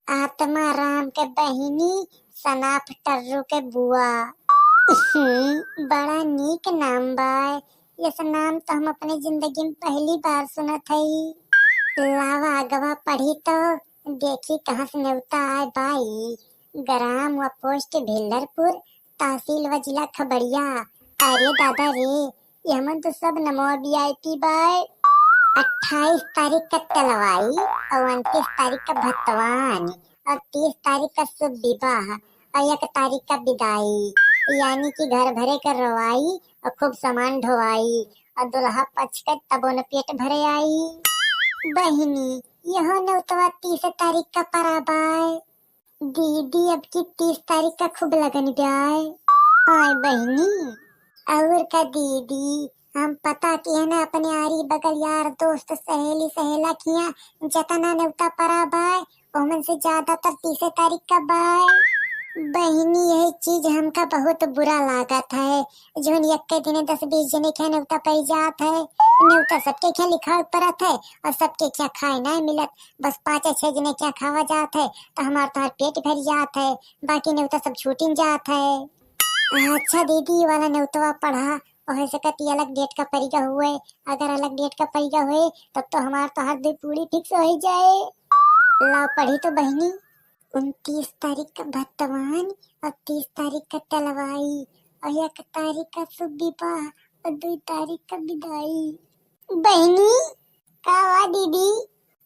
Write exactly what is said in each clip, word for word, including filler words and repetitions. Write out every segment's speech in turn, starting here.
आत्मा राम के बहिनी, सनाफ टर्रू के बुआ। बड़ा नीक नाम बाय। यस नाम तो हम अपने जिंदगी में पहली बार सुनत हई। लावा अगवा पढ़ी तो देखी कहाँ से नेवता आय बाई। ग्राम व पोस्ट भिल्लरपुर, तहसील व जिला खबड़िया। अरे दादा रे, ये हमन तो सब नमवा वीआईपी बाय। अट्ठाईस तारीख का तेलवाई और उनतीस तारीख का भतवान और तीस तारीख का शुभ विवाह और एक तारीख का विदाई, यानी कि घर भरे के रोवाई और खूब सामान ढोवाई और दुल्हा पक्ष के तबो न पेट भरे आई। बहिनी, यहो नेवतवा तीस तारीख का परा बाय। दीदी, अब की तीस तारीख का खूब लगन ब्याय। आय बहिनी। और का दीदी, हम पता किहे ना अपने आरी बगल यार दोस्त सहेली सहेला किहाँ जतना नेवता परा बाय, ओमन से ज्यादातर तीसे तारीख का बाय। बहिनी, यही चीज हमका बहुत बुरा लागत है, जौन यक्के दिने दस बीस जने के नेवता पड़ जात है। नेवता सबके के लिखावे पड़त है और सबके के खाए ना मिलत। बस पाँच छह जने के खावा जात है तो हमार तोहार पेट भर जात है, बाकी नेवता सब छूटिन जात है। अच्छा दीदी, वाला नेवतवा पढ़ा, ओहे से कती अलग डेट का परिगा हुए। अगर अलग डेट का परिगा हुए तब तो हमार तोहार दो पूरी फिक्स हो ही जाए। लाओ पढ़ी तो बहिनी। उनतीस तारीख का भतवान और तीस तारीख का टलवाई और एक तारीख का शुभ विवाह और दो तारीख का विदाई। बहिनी, का हुआ दीदी?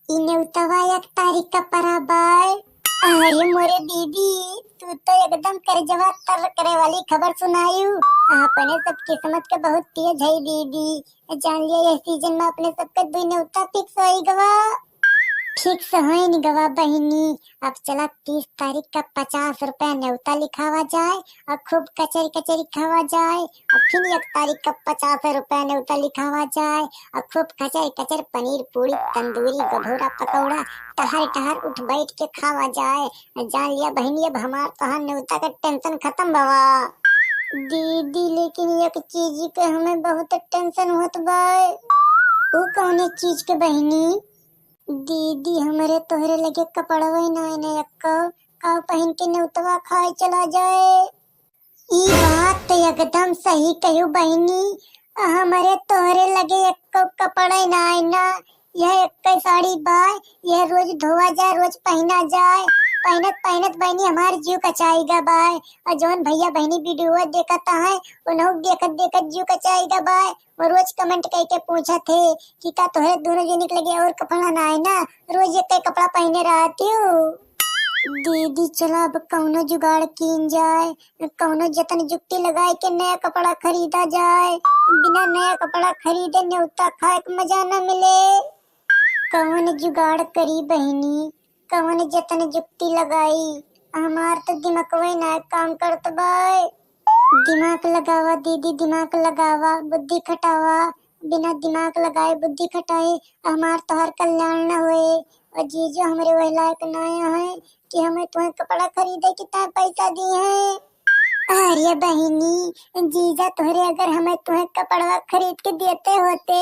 ई नेवतवा एक तारीख का परा बाय। अरे मोरे दीदी, तू तो एकदम करजवा तर करे वाली खबर सुनायु। अपने सब किस्मत के बहुत तेज है दीदी। जान लिया, यह सीजन में अपने सबके दो नेवता फिक्स होई गवा। फिक्स होइन गवा बहिनी। अब चला, तीस तारीख का पचास रुपया नेवता लिखावा जाए और खूब कचरी कचरी खावा जाए। और फिर एक तारीख का पचास रुपया नेवता लिखावा जाए और खूब कचर कचर पनीर पूरी, तंदूरी, गभौरा, पकौड़ा, टहर टहर उठ बैठ के खावा जाए। जान लिया बहिनी, अब हमार तोहार नेवता का टेंशन खत्म बावा। दीदी, लेकिन एक चीज के हमें बहुत टेंशन होत बा। ऊ कौने चीज के बहिनी? दीदी, हमरे तोहरे लगे कपड़वे ना है ना एक्को, का पहिन के नेवतवा खाए चला जाए। ई बात तो एकदम सही कहू बहिनी, हमरे तोहरे लगे एक्को कपड़े ना है ना, यह एक्के साड़ी बाय, यह रोज धोवा जाए, रोज पहिना जाए। पहिनत पहिनत बहिनी हमार जीव कचाई गा बाय। और जौन भैया बहिनी वीडियो देखत है, उन्हों देखत देखत जीव कचाई गा बाय। वो रोज कमेंट करके पूछत है कि का तोहरे दोनों जनी के लगे और कपड़ा ना है ना, रोज एक कपड़ा पहिने रहती हो। दीदी, चला अब कौनो जुगाड़ कीन जाए, कौनो जतन जुक्ति लगाए के नया कपड़ा खरीदा जाए। बिना नया कपड़ा खरीदे नेवता खाए के मजा न मिले। कौन जुगाड़ करी बहिनी, कौन जतन जुक्ति लगाई? हमार तो दिमकवे ना काम करत बाय। दिमाग लगावा दीदी, दिमाग लगावा, बुद्धि खटावा। बिना दिमाग लगाए बुद्धि खटाए हमार तोहार कल्याण न होए। और जीजो हमरे वह लायक ना है कि हमें तुम्हें कपड़ा खरीदे के ताए पैसा दी है। अरे बहिनी, जीजा तोहरे अगर हमें तुम्हें कपड़वा खरीद के देते होते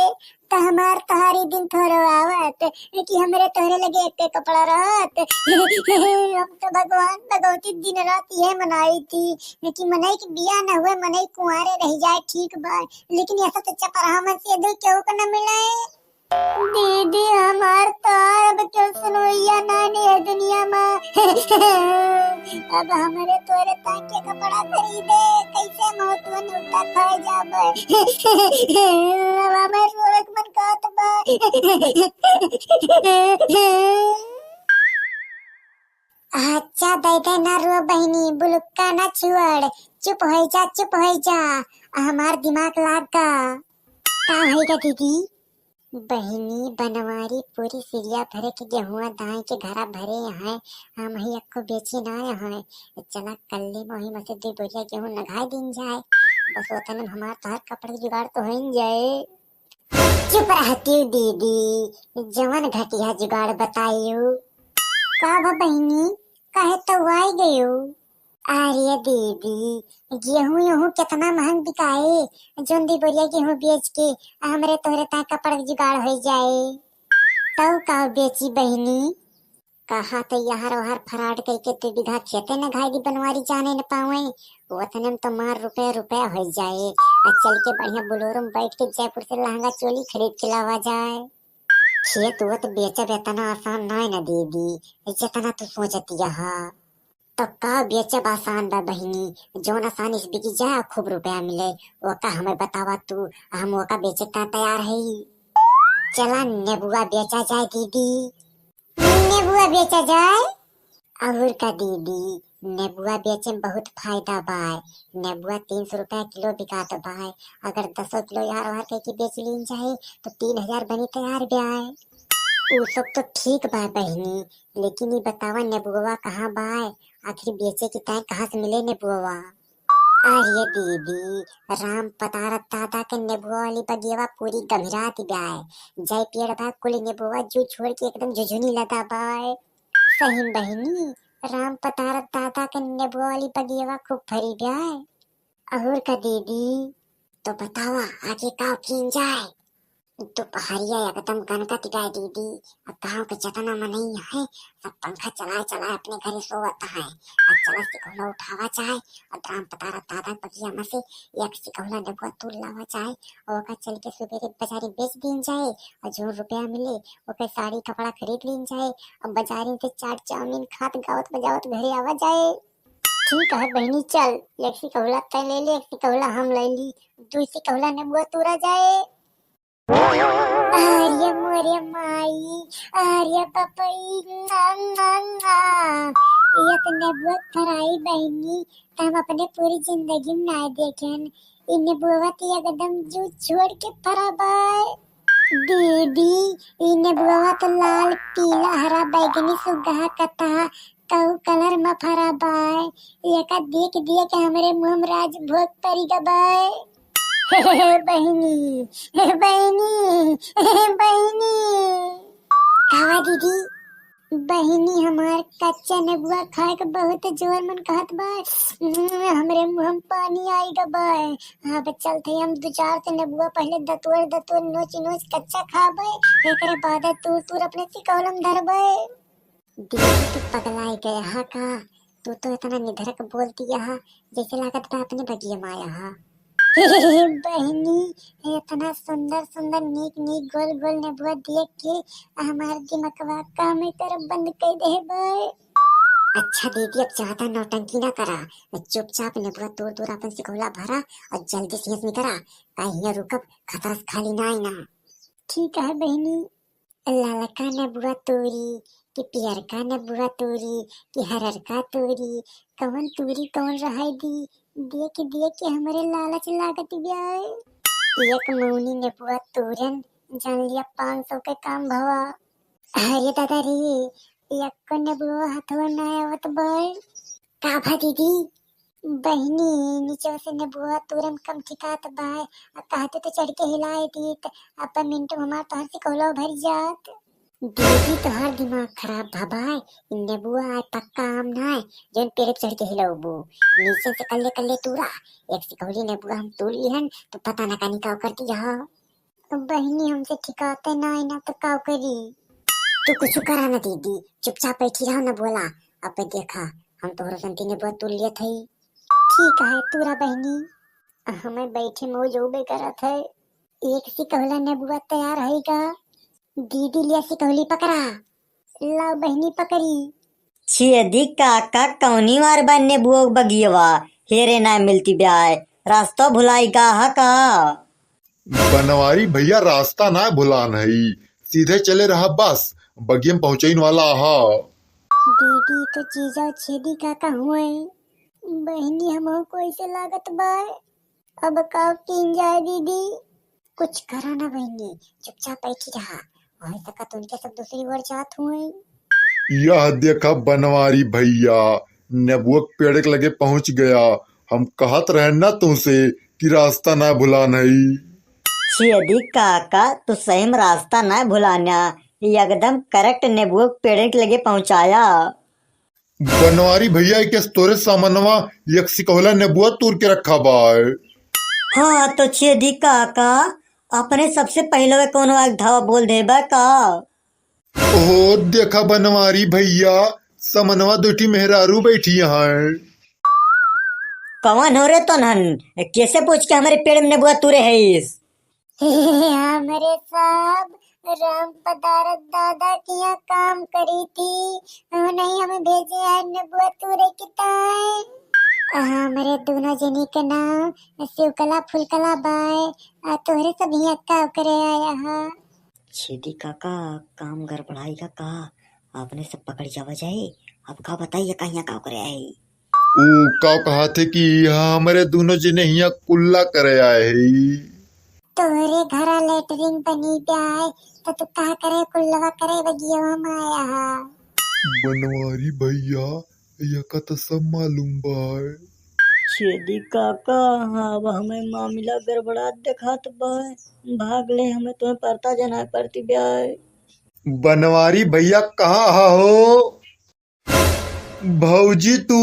तो हमार तोहारी दिन थोड़ो आवत कि हमरे तोहरे लगे एक कपड़ा रहत। हम तो भगवान भगवती दिन रात ये मनाई थी कि मनई के बियाह न हुए, मनई कुंवारे रह जाए, ठीक बा, लेकिन ऐसा तो चपराहा मन से दे केहू को न मिले। दीदी, हमार तोहार अब क्यों सुनवैया नानी है दुनिया में। अब हमरे तोरे ताके कपड़ा खरीदे, कैसे मौत में नुकता खा जाबे। अब हमार रोवे के मन कहत बा। अच्छा दे दे ना रो बहिनी, बुलुक्का ना छुअड़, चुप हो जा, चुप हो जा, हमार दिमाग लाग गा। का होइगा दीदी? बहिनी, बनवारी पूरी सिरिया भरे के गेहुआ दाई के घरा भरे हैं, हम ही अक्को बेची ना हैं। चला कल्ले मोही में से दो बोरिया गेहूं नघाई दिन जाए, बस ओतने में हमार तोहार कपड़े के जुगाड़ तो होइन जाए। चुप रहती दीदी, जवन घटिया जुगाड़ बतायू। का बा बहिनी, काहे तो आई गयू? अरे दीदी, गेहूं गेहूं कितना महंग बिकाए, जोन दी बोरिया गेहूं बेच के हमरे तोहरे ताए कपड़ा के जुगाड़ हो जाए। तब का बेची बहिनी? कहा तो यार ओहर फराड कइके दू बीघा खेते न घाई दी बनवारी जाने न पावे। ओतने में तो मार रुपया रुपया होइ जाए। आ चल के बढ़िया बोलेरो में बैठ के जयपुर से लहंगा चोली खरीद के लावा जाए। खेत ओत बेचब एतना आसान नाय न दीदी, जेतना तू सोचतिया हा। तो का बेचब आसान बा बहिनी, जौन आसानी से बिकी जाए और खूब रुपया मिले, ओका हमें बतावा तू, हम ओका बेचे का तैयार है। चला नेबुआ बेचा जाए दीदी। नेबुआ बेचा जाए? और का दीदी, नेबुआ बेचे में बहुत फायदा बाय। नेबुआ तीन सौ रुपया किलो बिकात बाय। अगर दसो किलो यार वार कइके बेच लीन जाए तो तीन हजार बनी तैयार ब्याय। उ सब तो ठीक बा बहिनी, लेकिन ई बतावा नेबुआ कहाँ बाय? आखिर बेचे की ताय कहाँ से मिले नेबुआ? अरे दीदी, राम पतारत दादा के नेबुआ वाली बगियवा पूरी गभीरात ब्याय। जय पेड़ बा कुल नेबुआ जू छोड़ के एकदम झुझुनी लदा बाय। सही बहिनी, राम पतारत दादा के नेबुआ वाली बगियवा खूब फरी ब्याय। अहुर का दीदी, तो बतावा आगे का कीन जाए? दोपहरिया एकदम गनगत ब्याय दीदी। अब गाँव के जतना मनई है, सब पंखा चलाए चलाए अपने घरे सोवत है। अब चला सिकौला उठावा जाए और राम पतारत दादा बगिया में से एक सिकौला नेबुआ तूर लावा जाए और ओका चल के सुबेरे बाजारी बेच दीन जाए और जो रुपया मिले ओके साड़ी कपड़ा खरीद लीन जाए। अब बाजारी से चाट चाउमीन खात गावत बजावत घरे आवा जाए। ठीक है बहिनी, चल, एक सिकौला तै ले ले, एक सिकौला हम ले ली, दू सिकौला नेबुआ तूरा जाए। अरे मोरे माई, अरे बपई, ना, ना, ना। ये तो नेबुआ फराई बहिनी, त हम अपने पूरी जिंदगी में ना देखेन। ई नेबुआ तो एकदम जू छोड़ के फरा बाय। दीदी, ई नेबुआ तो लाल, पीला, हरा, बैगनी, सुगहा, कतहा, कऊ कलर में फरा बाय। एका देख दिया के हमरे मुंह में राजभोग परी गा बाय। बहिनी, बहिनी, बहिनी। कावा दीदी? बहिनी, हमार कच्चा नेबुआ खाए के बहुत जोर मन कहत बा। हमरे मुंह में पानी आई गा बा। अब चलते हम दू चार ठे नेबुआ पहले दतुर दतुर नोच नोच कच्चा खाबे, एकरे बाद तूर तूर अपने सिकौलम धरबे। दीदी, तू पगलाई गया हा का? तू तो इतना निधरक बोलती हा, जैसे लागत बा अपने बगिया में आया हा। बहिनी, इतना सुंदर सुंदर नीक नीक गोल गोल नेबुआ देख के हमार दिमगवा काम करब बंद कर दे बे। अच्छा दीदी, अब ज्यादा नौटंकी ना करा, चुपचाप नेबुआ तूर तूर अपन सिकौला भरा और जल्दी से हियाँ से निकरा, काहे हियाँ रुकब, खतरा से खाली ना आई ना। ठीक है बहिनी। ललका नेबुआ तूरी कि पियरका नेबुआ तूरी कि हररका तूरी, कवन तूरी कवन रहाई दी, देख देख के हमरे लालच लागत ब्याय। एक मौनी नेबुआ तूरन, जान लिया पाँच सौ के काम भवा। अरे दादा रे, एको नेबुआ हथवा ना आवत बड़। का भा दीदी? बहिनी, नीचे से नेबुआ तूरम कम ठिकात बाय, आ कहते तो चढ़ के हिलाए दीत, अब मिनट में हमार तोहर सिकौलो भर जात। दीदी, तोहर दिमाग खराब भा बाय, ई नेबुआ आय पक्का आम ना आय, जौन पेड़ पे चढ़ के हिलौबू। नीचे से कल्ले कल्ले तूरा, एक सिकौली नेबुआ हम तूर लिहन, तो पता ना कानी का करती हा। बहिनी, हमसे ठिकाते ना आई ना तो का करी? तू कुछ करा ना दीदी, चुपचाप बैठी रहो ना बोला। अब देखा, हम तोहरो संती नेबुआ तूर लियत हई। ठीक है, तूरा बहिनी। हमें बैठे में वो जोबे करत है। एक सिकौला नेबुआ तैयार है का? दीदी लिया सिकौली पकड़ा। लाओ बहिनी पकड़ी। छियदी काका कौनी मार बा नेबुआ बगियवा, हेरे ना मिलती ब्याय, रास्ता भुलाई गा हा का? बनवारी भैया रास्ता ना भुलान हई, सीधे चले रहा बस, बगियम पहुँचइन वाला हा। दीदी तो जीजा छेदी काका हुए। बहिनी हमहू को ऐसे लागत बा, अब का कीन जाए दीदी? कुछ करा ना बहिनी, चुपचाप बैठी रहा, हो सकत उनके सब दूसरी ओर जात हुए। यह देखा बनवारी भैया, नेबुआ के पेड़ के लगे पहुँच गया। हम कहत रहे ना तुमसे कि रास्ता ना भुलान हई। छेदी काका, तू सही में रास्ता ना भुलाना, ये एकदम correct नेबुआ के पेड़ के लगे पहुँचाया। बनवारी भैया, एक तोरे सामनवा एक सिकौला नेबुआ तूर के रखा बाय। हाँ, तो छेदी काका, अपने सबसे पहले कौनो एक धावा बोल देबा का? ओ देखा बनवारी भइया, समनवा दुइ ठी मेहरारू बैठी हैं। कवन हो रे तोनहन? केसे पूछ के हमरे पेड़ में नेबुआ तूरे हइस? हमरे सब राम पदारथ दादा के यहाँ काम करी थी, उन्हीं हमें भेजे हैं नेबुआ तूरे के ताई। हमरे दुनो जनी के नाम शिवकला फुलकला बाय, आ तोहरे सब हियाँ का करे आया हा? छेदी काका, काम गड़बड़ाई का का? आपने सब पकड़ जावा जाए। अब का बताइए, का हियाँ का करे आए? ऊ का कहत है कि यहाँ हमरे दुनो जने हियाँ कुल्ला करे आए है। तोहरे घरा लेटरिन बनी जाए, तो तू का करे कुल्लवा करे बगियवा में आया हा? बनवारी भइया, यका तो सब मालूम बा। छेदी काका, अब हमें मामला गड़बड़ात देखात बा। भाग ले, हमें तुम्हें परता जनाए पड़ती ब्याय। बनवारी भइया, कहाँ हा हो? भौजी तू?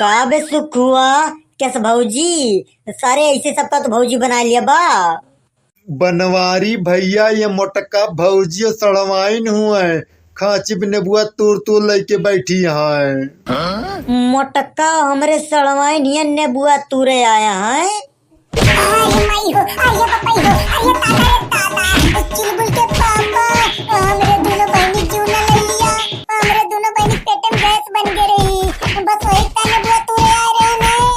का बे सुखुआ, कैसे भौजी? सारे ऐसे सबका तो भौजी बना लिया बा। बनवारी भइया, ये मोटका भौजी सड़वाइन हुए, खांची पे नेबुआ तूर तूर लइके बैठी हैं। मोटका हमरे सड़वाइन हिया नेबुआ तूरे आया है। अरे माई हो, अरे बप्पा हो, अरे दादा रे दादा, चुलबुल के पापा, हमरे दुनो बहिनी जीव न ले लिया, हमरे दुनो बहिनी पेट में गैस बन गए रही, बस वही का नेबुआ तूरे आए रहे हैं।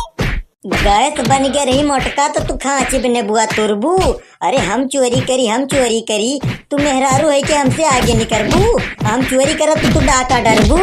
गैस बन गए रही मोटका, तो तू खांची पे नेबुआ तुरबू? अरे हम चोरी करी, हम चोरी करी, तू मेहरारू है कि हमसे आगे निकरबू? हम चोरी करब तो तू डाका डरबू।